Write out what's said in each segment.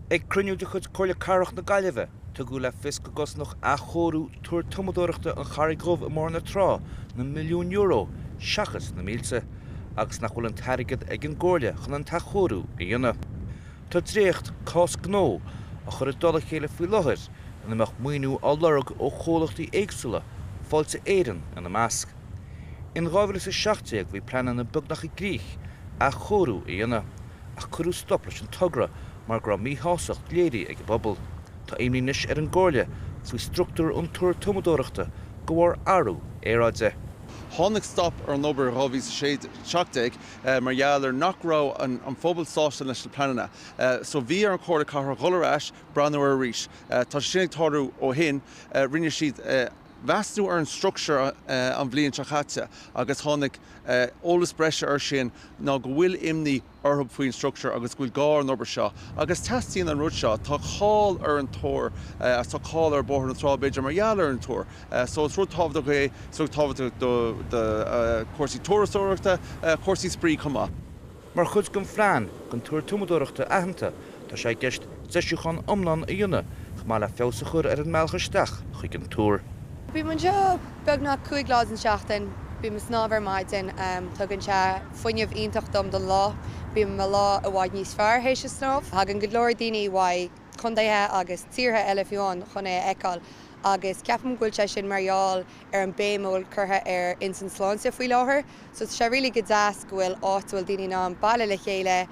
Ag cruinniú de chuid Comhairle Cathrach na Gaillimhe, tugadh le fios go gcosnódh athchóiriú Túr Tumadóireachta an Charraig Dhubh i mBóthar na Trá na milliúin euro seachas na mílte, agus nach bhfuil an t-airgead ag an gComhairle chun an t-athchóiriú a dhéanamh. Tá dréacht cás gnó á chur i dtoll a chéile faoi láthair ina mbeadh maoiniú á lorg ó chomhlachtaí éagsúla, Fáilte Éireann ina measc. In 2017 bhí pleananna beagnach i gcrích athchóiriú a dhéanamh. ach cuireadh stop leis an togra mar go raibh míshástacht léirithe ag an bpobal. Tá imní anois ar an gComhairle faoi struchtúr an túir tumadóireachta de bharr athrú aeráide. Tháinig stop ar an obair i 2017 mar gheall ar nach raibh an phobal sásta leis na pleananna. So bhí ar an Chomhairle Cathrach dhul ar ais, breathnú air arís. Tá sé sin ag tarlú ó shin. Rinne siad measúnú ar an structure an bhliain seo caite agus tháinig eolas breise air sin ná go bhfuil imní orthu faoin structure agus go bhfuil gá ar an obair seo agus teastaíonn an rud seo. Tá cáil ar an túr agus tá cáil ar Bhóthar na Trá b'fhéidir mar gheall ar an túr. So is rud tábhachtach é, is rud tábhachtach do chúrsaí turasóireachta, cúrsaí spraoi chomh maith. Mar chuid den phlean don túr tumadóireachta aitheanta, tá sé i gceist deisiúchán iomlán a dhéanamh chomh maith le feabhas a chur ar an mbealach isteach chuig an túr. Bím anseo beagnach 5 lá den seachtain. Bím ag snámh ar maidin. Tugann sé fuinneamh iontach dom don lá. Bíonn mo lá i bhfad níos fearr théis an snámh. Tagann go leor daoine uaidh contaetha agus tíortha eile fiú amháin chun é a fheiceáil agus ceapaim go bhfuil sé sin mar gheall ar an béim a bhfuil curtha ar ins an sláinte faoi láthair. So tá sé really go deas go bhfuil áit a bhfuil daoine in ann baile le chéile,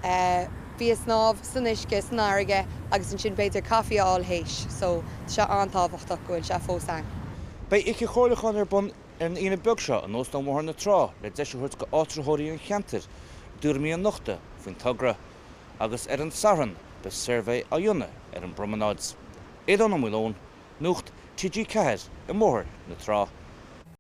bheith ag snámh san uisce, san fharraige agus ansin b'fhéidir caife a fháil théis. So tá sé an-tábhachtach go bhfuil sé fós ann. Beidh oíche chomhairliúcháin ar bun ar an Aoine beag seo in Óstán Bhóthar na Trá le deis a thabhairt d'áitritheoirí an cheantair a dtuairimí a nochtadh faoin togra. Agus ar an Satharn beidh suirbhé á dhéanamh ar an bPromanáid. Aodhán Ó Maoileoin, Nuacht TG4 i mBóthar na Trá.